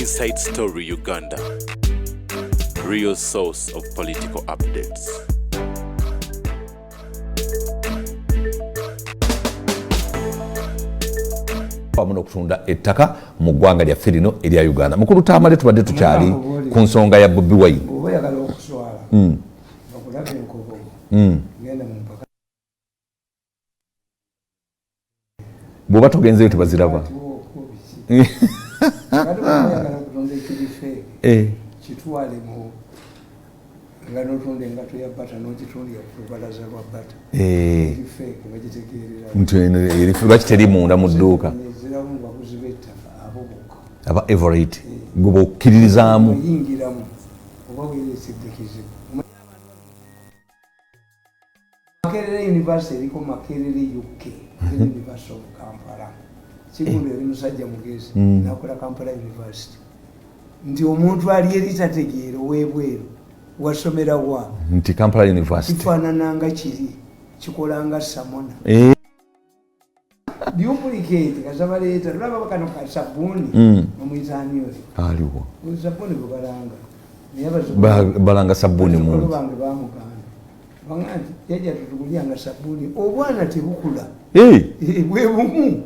Inside Story Uganda, real source of political updates. Wamu n'okutunda ettaka mu ggwanga lyaffe lino erya Uganda. Mukulu Tamale, tubadde tukyali ku nsonga ya Bobi Wine. Oba oyagala okuswala, okulaba enkobogo, genda mu mpaka. Bw'oba togenzeyo tebaziraba. Biki kati oba oyagala okutunda ekiri fake, kitwale mu nga notunda engato ya Bata, nogitundira ku lubalaza lwa Bata. Eri fake, bagitegeerera. Nti eno lwaki teri munda mu dduuka? Ziramu mu baguzi b'ettaka abo bokka. Aba Everite gwe bw'okkiririzaamu. Oyingiramu oba weereetedde kizibu. Makerere University eriko Makerere UK, University of Kampala. Kigulu yali musajja mugezi, nakola Kampala University nti omuntu ali eri tategeera ow'ebweru wasomera wa. Nti Kampala University. Kifaanananga kiri kikolanga samona. Duplicate kasabaleeta tulaba kano ka sabbuuni, omuyitaani oyo. Aliwo. Sabbuuni gwe balanga, naye Balanga sabbuuni bazzukulu mungi. Bange bamuganda banga nti jajja tutugulyanga sabbuuni, obwana tebukula. Eh, bwe bumu.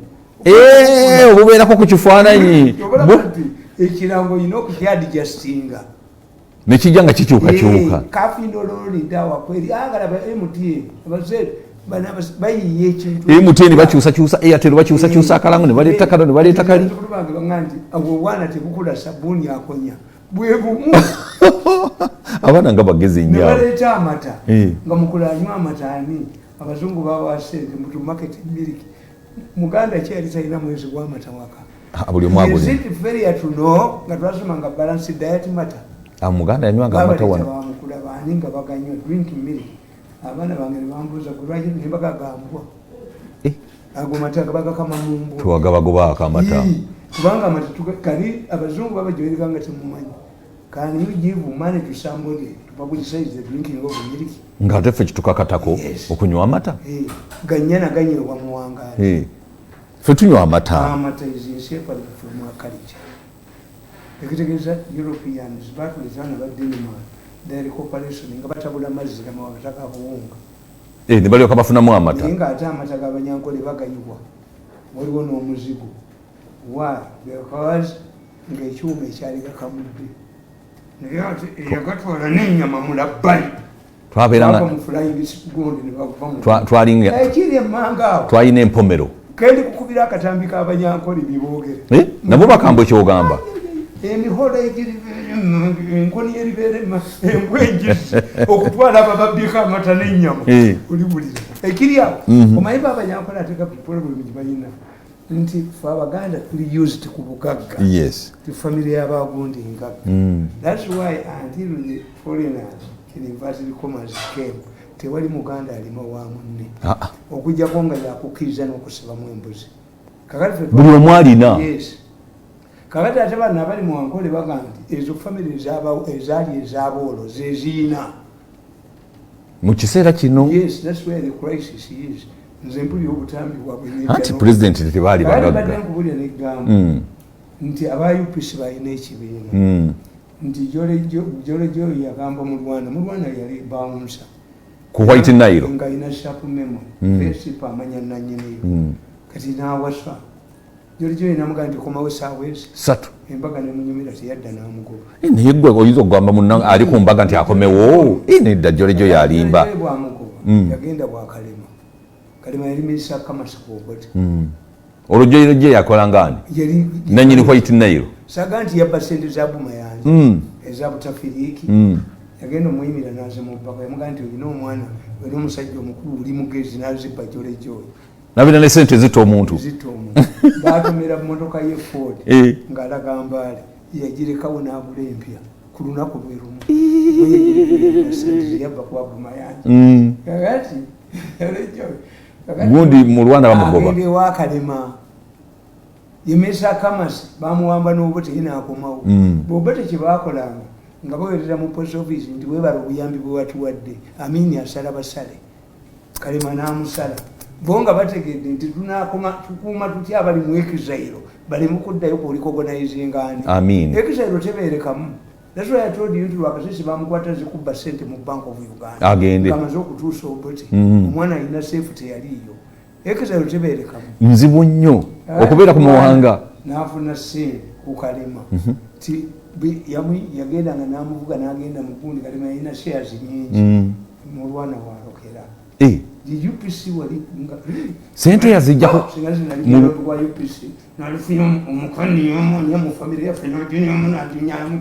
Obubeerako ku kifaananyi. Obalaba nti ekirango olina okukyadjustinga. Nekijja nga kikyukakyuka. Kafindololi dawa kweri agalaba MTN abaze bana bayiye ekintu. MTN bakyusakyusa, Airtel bakyusakyusa akalango ne baleeta kano ne baleeta kali. Bazzukulu bange banga nti abo obwana tebukula, sabbuuni akonya bwe bumu. Abaana nga bagezi ne nnyo abo. Baleeta amata, nga mukulu anywa amata ani, abazungu bawa sente mutu market milk. Muganda ki yali talina mwezi gw'amata waka? Ah, buli omu Is agulina. it failure to know nga twasomanga balance diet matter? Ah, muganda yanywanga amata Babaleeta wano. Bamukula baani nga baganywa drink milk. Abaana bange ne bambuuza gwe lwaki ne bagagambwa ago mata bagakama mu mbwa. Twagabagobaako amata. Ii, kubanga amata kali abazungu babajoyereka nga temumanyi. Can you give money to somebody to publicize the drinking of milk? Ng'ate ffe kitukakatako Yes. okunywa amata. Eh, ganyana ganywebwa muwangaali. Ffe tunywa amata. Amata is inseparable from our culture. Ekitegeeza Europeans batuleeta na badenmark dairy corporation nga batabula amazzi gamawanga tagabuwunga. Ne balyoka bafunamu amata. Naye ng'ate amata g'abanyankole bagayiwa, waliwo n'omuzigo. Why? Because ng'ekyuma ekyali gakamudde, naye ate eyagatwala n'ennyama mulabbali. Twabeeranga mu flying gundi ne bava mu twalinga ekiri emmanga awo. Twalina empomero. Kendi kukubira akatambi k'abanyankole biboogere. Nabo bakambwe kyogamba. Emiholo egiri enkoni eribeera embwa enjizi okutwala abababbiko amata n'ennyama. Oliwulira ekiri awo. Omanyi ba abanyankole ate problem gye balina nti fe Abaganda tuli used ku bugagga. Ti family y'abagundi ngagga. That's why until the foreigners in inverted commas came, tewali muganda alima wa munne, Ah, ah. okujjako nga yakukkiriza n'okusibamu embuzi. Kakati Buli omu alina. Yes. Kakati ate bano abali mu Ankole bagamba nti ezo family ezaali ez'aboolo zeziina. Mu kiseera kino. Yes, that's where the crisis is. Nze mpulira obutambi bwabwe. Anti pulezidenti tebaali Kakati badde bagagga. nkubulira neggamba nti aba UPC balina ekibiina, nti Jolejo yagamba Mulwana, Mulwana yali bouncer Ku White Nile. Nga alina sharp memory, fesipa amanya nanyiniyo. Kati nawasa Jolejo namugaa nti komawo saawa ezi. 3. Embaga nemunyumira, teyadda, namugoba. Naye gwe oyinza okugamba munna ali ku mbaga nti akomewo? Nedda, Jolejo yalimba. Jolejo bwamugoba, yagenda bwakalema. Kalema yali minisita Kamasi Obote. Olwo Jolejo yakola ngani? Yali Nanyini White Nile. Saga nti yabba sente za Buma yange eza butafiriiki. Yagenda omuyimira nazimubbako. Yamugaa nti olina omwana, olina omusajja omukulu, oli mugezi, nazibba Jolejoyo. Nabina ne sente zita omuntu. Zita omuntu. Batomera motoka ye Ford ng'alaga Mbaale, yagirekawo n'agula empya ku lunaku lwe lumu. Sente yabba kwa Buma yange. Kakati Jolejoyo Gundi Mulwana bamugoba. Agenda ewa Kalema yemesa Kamasi, bamuwamba n'Obote ye n'akomawo. Bobote kyebakolanga nga bawerera mu post office nti webala obuyambi bwe watuwadde, Amini asala basale. Kalema n'amusala. Bo nga bategedde nti tunakoma tukuuma tutya abali mu exile. Baleme kuddayo kurecognizinga ani. Amin. Exile tebeerekamu. That's why I told you nti Lwakasisi bamukwata zikubba sente mu Bank of Uganda. Agende. Ng'amaze okutuusa Obote. Omwana alina safety yaliiyo. Exile tebeerekamu. Nzibu nnyo okubeera ku mawanga. N'afuna sente ku Kalema. Ti yagendanga n'amuvuga n'agenda mu gundi. Kalema yalina shares nyingi. Mulwana walokera. The UPC wali nga Sente yazijjako. Singa zinali gwa UPC nalifunye omukani omu mu famire yaffe, n'ojunyamu, n'ajunyamu,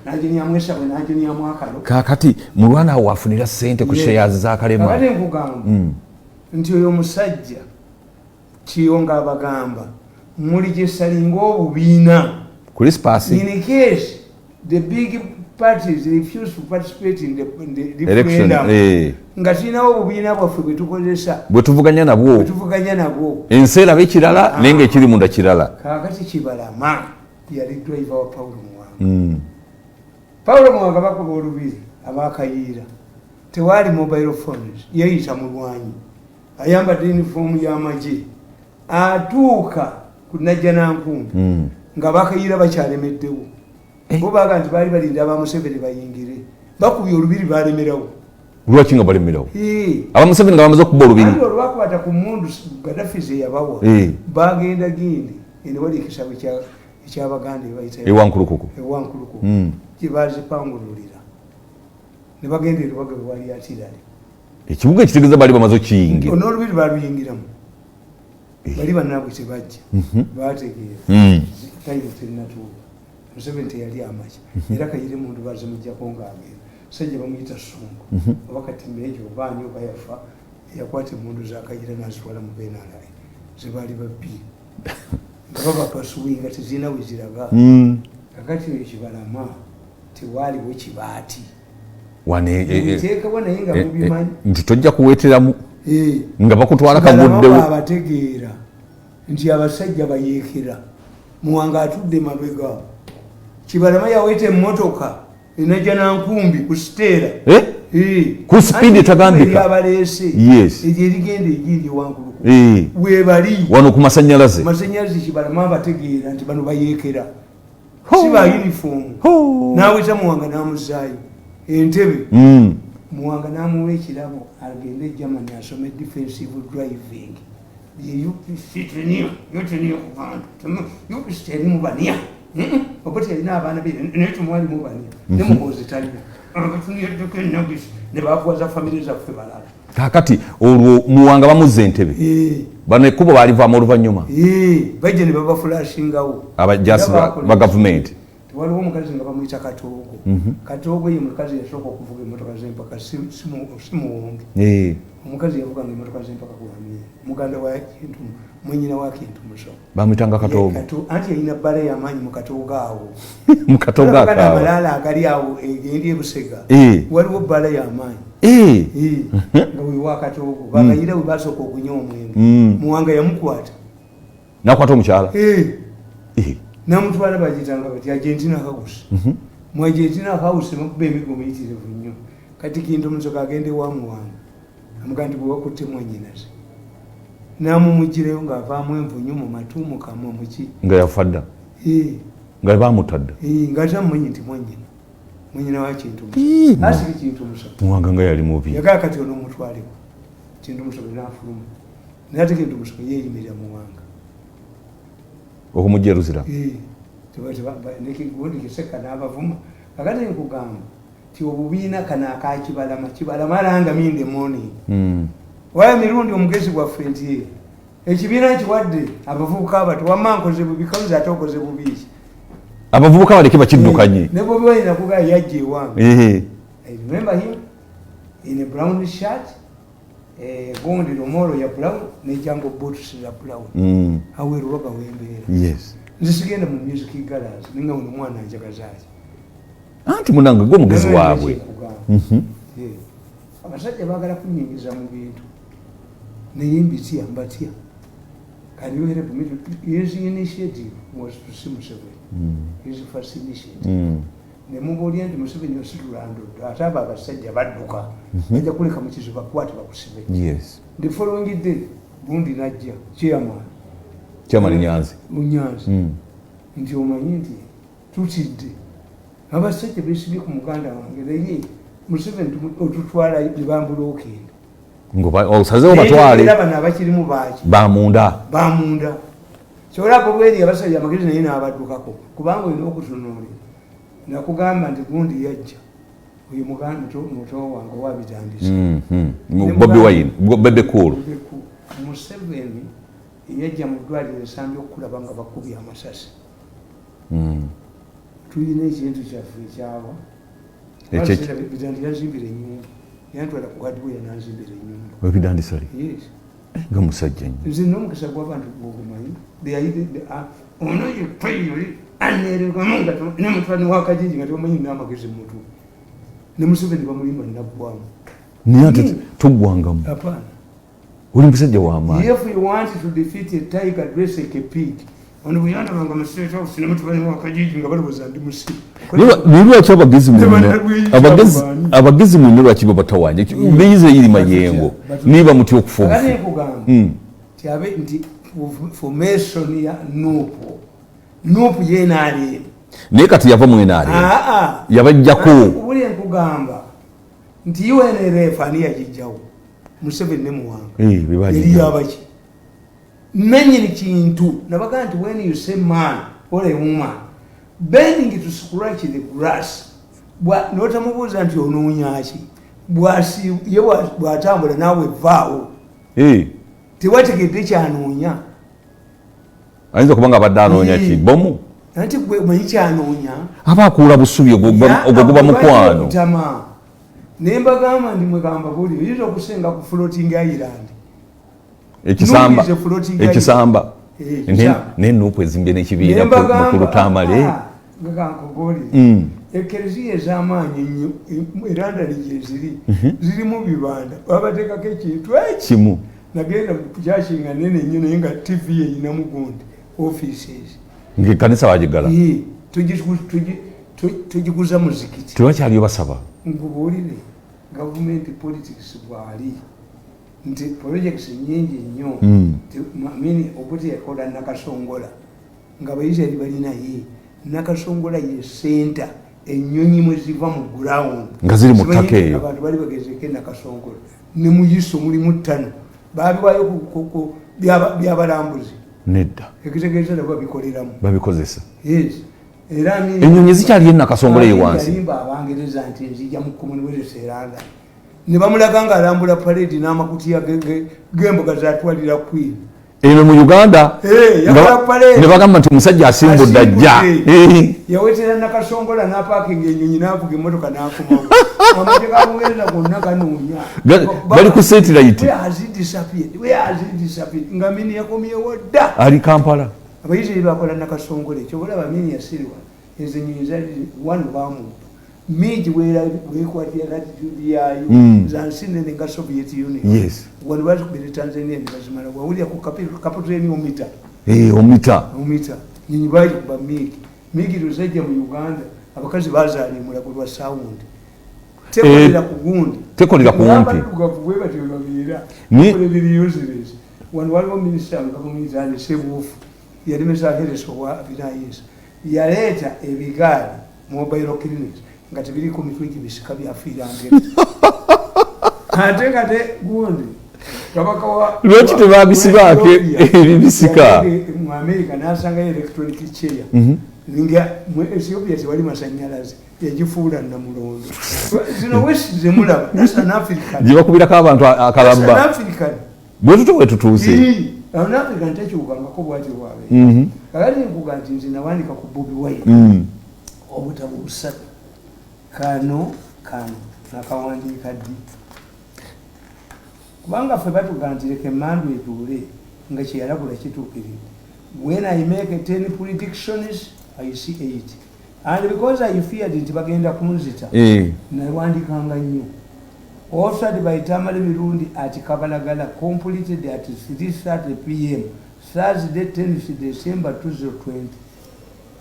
n'ajunyamu esabwe, n'ajunyamu akalo. Kakati mulwana awo wafunira sente ku Yes. shares za Kalema. Kakati nkugamba nti oyo omusajja Kiyonga abagamba muli gyesalinga obubiina. Crispus. In case the big parties refuse to participate in the Election. referendum, nga tulinawo obubiina bwaffe bwe tukozesa, bwe tuvuganya nabwo, bwe tuvuganya nabwo. Ensi eraba ekirala naye nga ekiri munda kirala. Kakati Kibalama yali driver wa Paulo Muwanga. Paulo Muwanga bakuba olubiri abakayiira, tewaali mobile phones, yeyita mulwanyi ayambadde uniform y'amagye, atuuka ku Najja Nankumbi nga bakayiira bakyalemeddewo. Bo baga nti baali balinda aba Museveni bayingire. Bakubye olubiri, balemerawo. Lwaki nga balemerawo? Eh. Abamuseveni nga bamaze okuba olubiri. Anti olwakwata ku mundu Gaddafi ze yabawa, bagenda gindi ene wali ekisawe ekyabaganda ebayita Ewankulukuku. Ewankulukuku, gye bazipangululira ne bagenda erubaga wewali atirale. Ekibuga ekitegeeza baali bamaze okiyingira. N'olubiri baluyingiramu. Bali bannaabwe tebajja, bategeera time terinatuuka. Museveni teyali amakya era Kayire muntu bazimugjako ngaagenda. Sajja bamuyita Sungu oba kati meja oba ani oba yafa, yakwata emundu zakayira nazitwala mu benara zebaali babbi nga babapasuwinga tezirina we ziraga. Kakati oyo Kibalama tewaaliwo kibaati. Wano Biteekebwa naye nga mubimanyi. Nti tojja kuweeteramu nga bakutwala kaguddewo. Abategeera nti abasajja bayeekera. Muwanga atudde mabega, Kibalama yaweeta emmotoka enajja nankumbi ku Siteera. Eh? Ku speed etagambika. Abaleese eryo erigenda egindi ewankuluku webali. Wano ku masanyalaze. Masanyalaze. Kibalama abategeera nti bano bayeekera, si ba uniform. Naweta Muwanga namuzaayo entebe. Muwanga namuwa ekirabo agende e Germany asome defensive driving. Ye UPC teniyo yo, teniyo ku bantu. UPC terimu bania. Oba teyalina abaana be naye temwalimu bania ne Muhoozi talina abatunyeddeko enagisi ne bakuwaza famire zaffe balala. Kakati olwo Muwanga bamuzza entebe. Bano ekkubo balivaamu oluvannyuma. Bajja ne babafulashingawo. Abajasi Era bakola ba gavumenti. Waliwo omukazi nga bamuyita Katoogo. Katoogo ye mukazi yasooka okuvuga emotoka z'empaka, si muwonge. Omukazi yavuganga emotoka z'empaka ku Amini, muganda wa Kintu, mwenyina wa Kintu Musoke. Bamuyitanga Katoogo. Anti yalina bbala y'amaanyi mu Katoogo awo. Mu Katoogo. Olaba gano akaawa. Amalaala agali awo egendi ebusega, waliwo bbala y'amaanyi. Nga wewa Katoogo bagayira we basooka okunywa omwenge. Muwanga yamukwata. Nakwata omukyala. Namutwala bagitanga bati Argentina House. Mu Argentina House bakuba emigo miyitirivu nnyo. Kati Kintu Musoke agende wa Muwanga amugaa nti bwewakutte mwanyinaze, namumugirayo ng'avaamu envunyu mu matu, mu kamwa, muki. Nga yafa dda. Nga bamutta dda. Nga tamumanyi nti mwanyina, mwanyina wa Kintu Ii, Musoke, asiri Kintu Musoke. Muwanga nga yali mubi. Yagaa kati ono omutwaleko Kintu Musoke nafuluma, naye ate Kintu Musoke yeeyimirira Muwanga. Okumujja eruzira. Gundi Kiseka n'abavuma. Kakati nkugamba ti obubiina kano akakibalama, Kibalama alanga me in the morning, waya mirundi omugezi gwaffe nti ekibiina nkiwadde abavubuka abato, wamma nkoze bubi kauzi, ate okoze bubi ki? Abavubuka baleke bakiddukanye. Ne Bobi Wine nakugaa yajja ewange. I remember him in a brown shirt, gundi romolo ya brown ne jungle boots za brown. Awo erubaga wembeera. Nze sigenda mu music galas ninga uno mwana njagazaaki. Anti munange gwe omugezi waabwe. Abasajja baagala kunyingiza mu bintu naye mbitya, mbatya. Can you help me his initiative was to see Museveni, his first initiative. Nemubuulira nti Museveni ositulandudde, ate abo abasajja badduka, bajja kuleka mu kizu bakwate bakusibe. The following day gundi najja chairman. Chairman Nyanzi. Nyanzi. Nti omanyi nti tutidde abasajja besibye ku muganda wange, naye Museveni otutwala nebambulookinga. Osazeewo batwale. Era bano abakirimu baaki? Bamunda. Bamunda. Kyolaba bweri abasajja amagezi, naye n'abaddukako, kubanga olina okutunuulira. Nakugamba nti gundi yajja, oyo muganda muto wange owabitandise. Bobi Wine, Bebe Cool. Museveni yajja mu ddwaliro ensambi okulaba nga bakubye amasasi. Tulina ekintu kyaffe ekyawa. Bitandi yanzimbira enyumba, yantwala ku hardware nanzimbira enyumba. Webidandisali? Yes. Nga musajja nnyo. Nze n'omukisa gw'abantu gwogumanyi, ono yepayoli anerekamu nga ne mutwani wakajiji nga tebamanyi n'amagezi mutu, ne Museveni bamulimba naggwamu. Naye ate toggwangamu. Apaana. Oli musajja w'amaanyi. If you want to defeat a tiger, dress like a pig. Ono bwe yandabanga mu State House ne mutabani wa Kajiji nga balowooza ndi musiru. Naye lwaki abagezi mwenna, abagezi mwenna, lwaki babatawanya? Beyiza iri Mayengo niba mutya okufa Kakati obufu. nkugamba nti abe nti formation ya NUP, NUP yenalimu. Naye kati yava mu NRM. Aa. Yabajjako. Buli nkugamba nti UNLF ani yagijjawo? Museveni ne Muwanga. Eh, be bagijjawo. Eri yabaki nanyini kintu. Nabagaa nti when you say man or a woman bending to scratch the grass, notamubuuza nti onoonyaki, ye bwatambula naawe vaawo. Tewategedde kyanoonya. Ayinza okuba nga abadde anoonya ki? Bomu? Anti gwe omanyi kyanoonya. Aba akuula busubi, ogwo guba mukwano. Tama naye mbagamba ndi mwegamba buli oyinza okusenga ku floating island. Ekisamba. Nup is a floating island. Ekisamba. Eh, ekisamba. Ne NUP ezimbye n'ekibiina Naye mbagamba, mukulu Tamale. Ah, ngakankubuulire. Ekereziya ez'amaanyi ennyo erandali gyeziri, zirimu bibanda babateekako ekintu eki Kimu. Nagenda mu kyaki nga nene nnyo, naye nga TV eyinamu gundi offices. Ngaekkanisa bagigala. Eh, tugiguza muzikiti. Tebakyaliyo basaba. Nkubuulire, gavumenti politics bwali nti projects nyingi nnyo. Amini Obote yakola Nakasongola nga Abaisiraeri balinaye. Nakasongola ye center ennyonyi mwe ziva mu ground. Nga ziri mu Simanyi ttaka eyo. Abantu bali bagezeko Nakasongola ne muyiso mulimu ttano babiwayo byabalambuzi. Nedda. Ekitegeeza nabo babikoleramu. Babikozesa. Yes, era Ennyonyi zikyaliyo e Nakasongola eyo Amini wansi. Yalimba Abangereza nti nzija mu Commonwealth eranda, ne bamulaga ng'alambula parade n'amakutiya g'emboga zatwalira Queen. Eno mu Uganda. Eh, yakola parade. Ne bagamba nti omusajja asimbudde ajja. Asimbudde. Eh. Yawetera Nakasongola n'apaakinga enyonyi n'avuga emmotoka n'akomawo. Amagye ga Bungereza gonna ganoonya. Bali ku satellite. Where has he disappeared? Where has he disappeared? Nga Amini yakomyewo dda. Ali Kampala. Abayisiraeri bakola Nakasongola ekyo olaba Amini yasirwa. Ezo enyonyi zali wano bamubba miji wekwatira latitude yaayo. Za nsi nene nga Soviet Union. Wano bazikubira Tanzania ne bazimala. Wawulira ku kaputeni Omita? Eh, Omita. Omita nyinyi bagikuba MiG. MiG lwezajja mu Uganda, abakazi bazaala emulago lwa sound. Tekolera ku gundi. Tekolera ku wumpi. Abaddugavu bwe batyo babeera. Kola ebiri useless. Wano waliwo minisita nga bamuyita Sebuufu, yalemesa Hereso wa Binayisa, yaleeta ebigaali, mobile clinics, nga tebiriko mitwe gibisika byafiirangero, ate nga te gundi kabaka wa Lwaki tebabisibaako wa Ethiopia ebibisika? yagenda mu America n'asangayo electronic chair, nga mu Ethiopia tewali masanyalaze, yagifuula namulondo. Zino west zemulaba, that's an African. Gye bakubirako abantu That's an akalabba. African. Bwe tutyo bwe tutuuse. An African takyukangako bwatyo bwabeera. Kakati nkuga nti nze nawandika ku Bobi Wine obutabo busatu. Kano kano nakawandiika ddi? Kubanga ffe batuga nti leka emandu etuule nga kyeyalagula kituukiridde. When I make 10 predictions, I see 8, and because I feared nti bagenda kunzita, nawandikanga nnyo. Authored by Tamale Mirundi at Kabalagala, completed at 3:30 p.m. Thursday, 10th December 2020.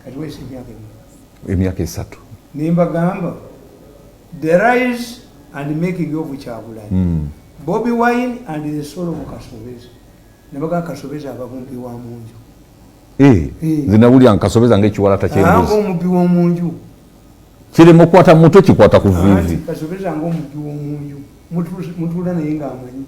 Kati wese emyaka emeka? Emyaka 3. Nimbagamba the rise and making of Kyagulanyi, Bobi Wine and the soul of Kasobeza. Nebaga Kasobeza ababumbi wa munju. Nze nawulira nkasobeza ng'ekiwalata ky'embuzi. Omubbi w'omunju kirema okukwata mutwe, kikwata ku vivi. Kasobeza ng'omubbi w'omunju mutuula naye ng'amanyi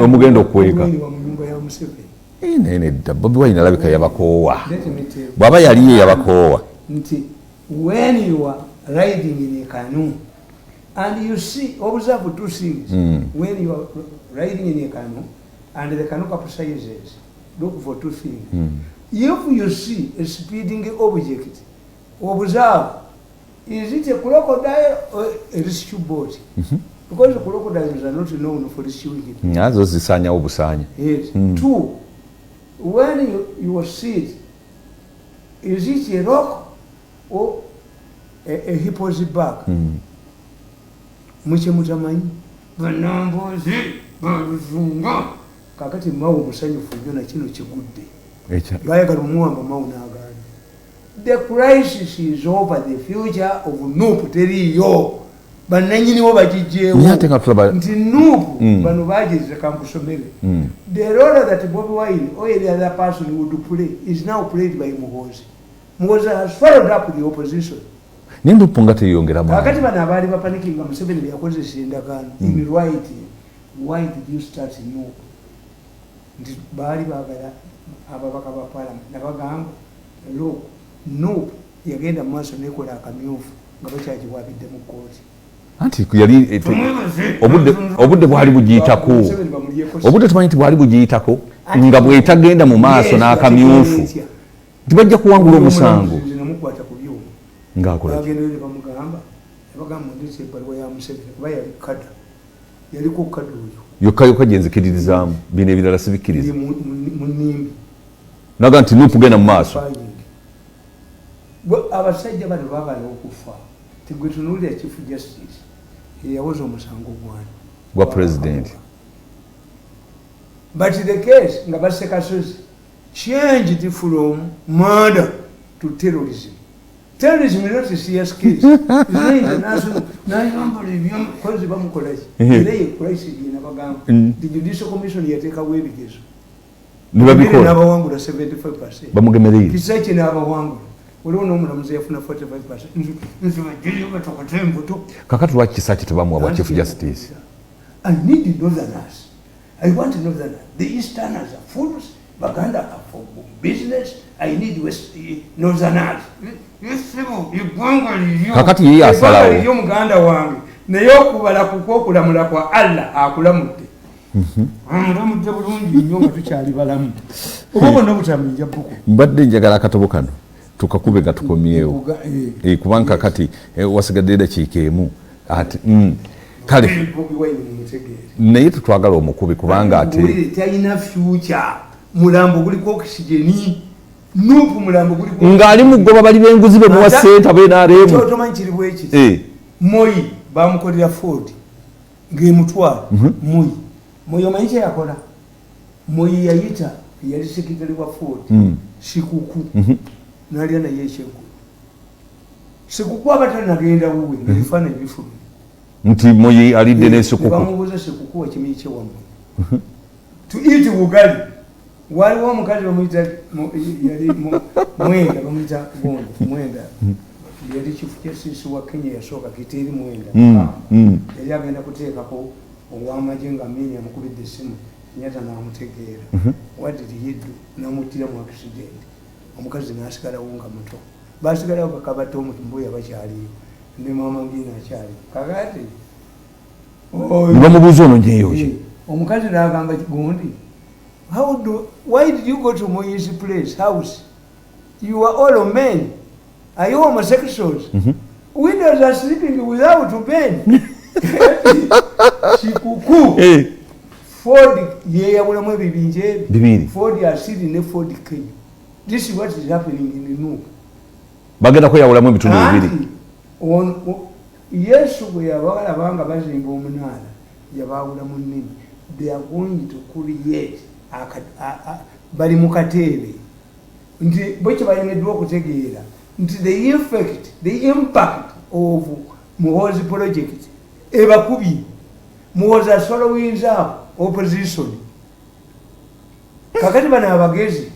wemugenda okukweka. Mu nyumba ya Museveni. Naye nedda, Bobi Wine alabika yabakoowa. Let me tell you. Bw'aba yaliyo yabakoowa. Nti when you are riding in a canoe and you see, observe two things. When you are riding in a canoe and the canoe capsizes, look for two things. If you see a speeding object, observe, is it a crocodile or a rescue boat? Because crocodiles are not known for rescuing it. Nazo zisaanyawo busaanya. Yes. Two, when you see it, is it a rock or a hippo's back? Mukye mutamanyi banambozi baluzunga. Kakati Mawo musanyufu nnyo nakino kigudde. Bayagala omuwamba, Mawo n'agaana. The crisis is over. The future of NUP teriiyo, bannanyiniwo bagijjeewo. Naye ate nga tulaba Nti NUP bano bagiriza, kankusomere. The role that Bobi Wine or any other person would play is now played by Muhozi. Muhozi has swallowed up the opposition. Naye NUP nga teyongera Kakati maanyi. Bano abaali bapanikinga Museveni byeyakozesa endagaano in writing, why did you start NUP? Nti baali baagala ababaka ba parliament. Nabagamba, look, NUP yagenda mu maaso nekola akamyufu nga bakyagiwabidde mu kooti. Anti yali obudde bwali bugiyitako. Museveni bamulyeko. Obudde tumanyi nti bwali bugiyitako nga bwetagenda mu maaso n'akamyufu nti bajja kuwangula omusango. Nze namukwata ku byuma. Ng'akola ki? Bagendayo ne bamugamba, nebagamba mundeeta ebbaluwa ya Museveni, kuba yali kada, yaliko kada oyo. Yokka yokka gye nzikiririzaamu, bino ebirala sibikkiriza. Mu nnimbi. Naga nti NUP genda mu maaso. Abasajja bano babala okufa tigwe. Tunuulira Chief Justice eyawoza omusango gwani? Gwa president. But the case nga basse Kasozi changed from murder to terrorism. Terrorism is not a serious case. It's not international. Nayambala ebyomukozi bamukolaki? Era ye crisis yenabagamba. The Judicial Commission yateekawo ebigezo. Ne babikola. N'abawangula 75. Bamugemereire. Kisaki n'abawangula. Waliwo n'omulamuzi yafuna 45. Nze bajjayo batokota embuto. Kakati lwaki Kisaki tebamuwa bwa Chief Justice? I need northerners. I want northerners. The easterners are fools. Baganda are for business. I need west northerners. Eggwanga liryo. Kakati ye asalawo. Eggwanga liryo, muganda wange. Naye okubala kukwokulamula kwa Allah akulamudde. Amulamudde bulungi nnyo nga tukyali balamu. Oba bonna butambi nja buku. Mbadde njagala akatobo kano tukakube nga tukomyewo. Kubanga kati wasigadde edakiika emu ate kale. Bobi Wine mumutegeere. Naye tetwagala omukubi kubanga ate Owulire, talina future. Mulambo guliko oxygen. NUP mulambo guliko. Ng'ali mu ggoba bali b'enguzi bemuwa ssente abe NRM. Tomanyi kiri bwekiti. Moyi bamukolera Ford ng'emutwala. Moyi omanyi kyeyakola? Moyi yayita yali secretary wa Ford, Sikuku, nalya naye ekyeggulu. Sikuku aba tanagenda wuwe ngaebifaananyi bifulumye. Nti Moyi alidde n'esikuku. Bamubuuza, Sikuku wakimanyi kyewammwe to eat bugali. Waliwo omukazi bamuyita yali Mwenda, bamuyita gondo Mwenda, yali Chief Justice wa Kenya yasooka, Kiteeri Mwenda. Yali agenda kuteekako owamagye nga Amini amukubidde essimu, Kenyatta namutegeera. What did he do? Namuttira mu accident. Omukazi nasigalawo nga muto, basigalawo bakabatta omutumbuya bakyaliyo ne mama ngina akyali kakati. Nibamubuuza ono nyeyo ki? Omukazi n'agamba gundi, why did you go to Moyi's place, house? You are all men. Are you homosexuals? Widows are sleeping without men. Kikuku. Ford yeyawulamu ebibinja ebi Bibiri. Ford asiri ne Ford Kenya. This is what is happening in NUP. Bagenda kweyawulamu ebitundu bibiri. Anti, Yesu bwe yabalaba nga bazimba omunaala, yabaawula mu nnimi. They are going to create bali mu kateebe nti bo kye balemeddwa okutegeera nti the effect, the impact of Muhozi project ebakubye. Muhozi aswallowing up opposition. Kakati bano abagezi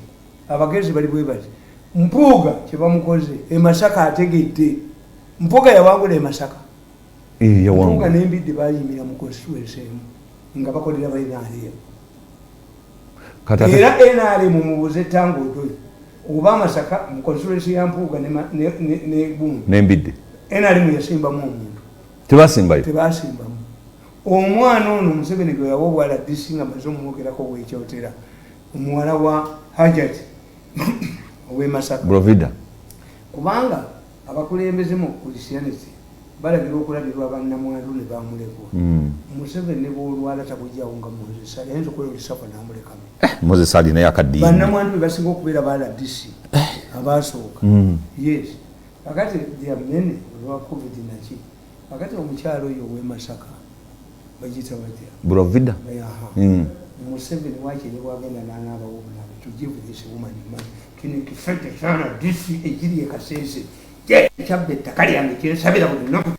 Abagezi bali bwe bati. Mpuuga kyebamukoze e Masaka ategedde. Mpuuga yawangula e Masaka. Mpuuga n'Embidde bayimira mu constituency emu nga bakolera ba NRM. Era NRM mubuuze Tanga Odoi oba Masaka mu constituency ya Mpuuga ne gundi n'Embidde NRM yasimbamu omuntu. Tebasimbayo. Tebasimbamu. Omwana ono Museveni gwe yawa obwala DC nga maze omwogerako bwekyotera, omuwala wa Hajat ow'e Masaka. Brovida. Kubanga abakulembeze mu Christianity balagirwa okulabirwa bannamwandu ne bamulekwa. Museveni ne bwolwala takugyawo nga Moses Ali, ayinza okukola olusafa n'amulekamu. Moses Ali naye akaddiye. Bannamwandu be basinga okubeera ba RDC abasooka. Yes. Kakati there are many olwa COVID naki. Kakati omukyalo oyo ow'e Masaka bagiyita batya? Brovida. Museveni wakiri bwagenda n'anaabawo obunabe to give this woman money. Kino ekisajja kya RDC ekiri e Kasese kyabba ettaka lyange kyensabira buli lunaku,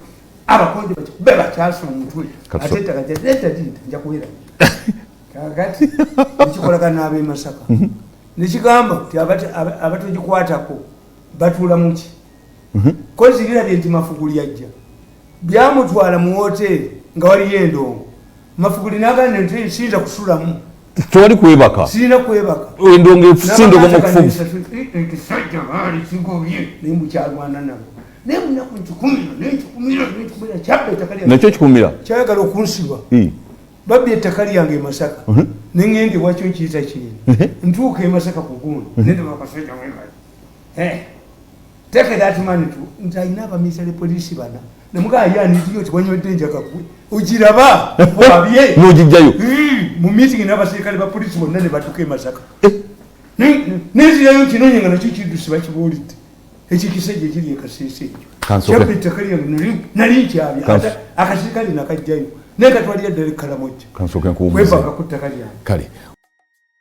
abakonjo bakikube bakyasa omutwe, ate ettaka leta nja kuwera. Kakati nekikolagana n'ab'e Masaka nekigamba nti abatugikwatako batuula muki kozi birabye nti Mafuguli ajja byamutwala mu woteeri nga waliyo endongo. Mafuguli n'agamba nti siyinza kusulamu. Tewali kwebaka. Sirina kwebaka. Endongo esindogo mu kufuga. Ekisajja baali kigobye naye mukyalwana nabo, naye munaku nkikumira nenkikumira nenkikumira kyabba ettaka lyange. Nakyo kikumira. Kyayagala okunsiba. Babbye ettaka lyange e Masaka, neŋŋenda ewakyo nkiyita kino, ntuuka e Masaka ku gundi nendaba akasajja mwekali, take that man to nti alina abamisale poliisi bana nemugaa yaniriyo tiwanywedde enjaga gwe ogiraba bwabye. N'ogijjayo. Mu meeting n'abaserikale ba poliisi bonna ne batuuka e Masaka, nenzirayo nkinonye nga nakyo kidduse bakibuulidde ekikisajja ekiri e Kasese ekyo. Kyabba ettaka lyange nali nkyabye, akasirikale nakajjayo naye katwalira ddala ekkalamojja Kansooke nkuwummuze. Kwepanga ku ttaka lyange. Kale.